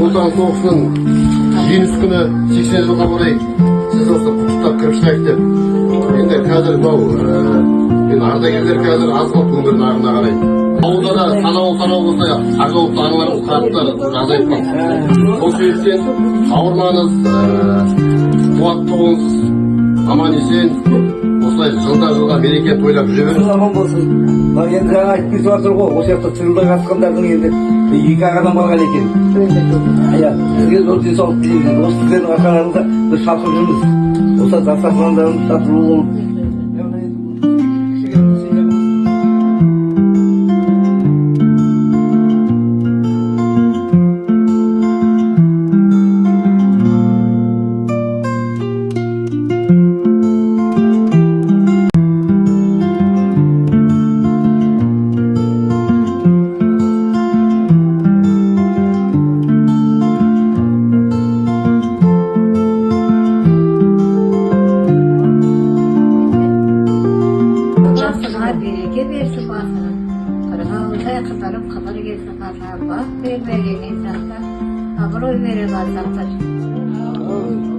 Отан соғысының жеңіс күні 80 жылға орай сізді осы құттықтап кіріп шығайық деп. Енді қазір мынау енді ардагерлер қазір аз қалды өмір нарығына қарай. Ауылда да санаулы санаулы болса, ақ жаулықты аналарымыз, қарттар азайып қалды. Сол себептен ауырмаңыз, қуатты болыңыз, аман есен осылай жылдан жылға мереке тойлап жүре беріңіз. Аман болсын. Мына енді жаңа айтып кетіп жатыр ғой, осы жақта тылда қатысқандардың енді екі ақ адам қалған екен. Иә, сізге зор денсаулық тілеймін. Осы сіздердің арқаларыңызда біз шалқып жүрміз. Осы дастархандарымыз тату болып. Басыңа береке берсін, басыңа. Қырғауылдай қызарып қыдыр келсін қасыңа, бақ бермеген сақта, абырой бере бар сақтасын.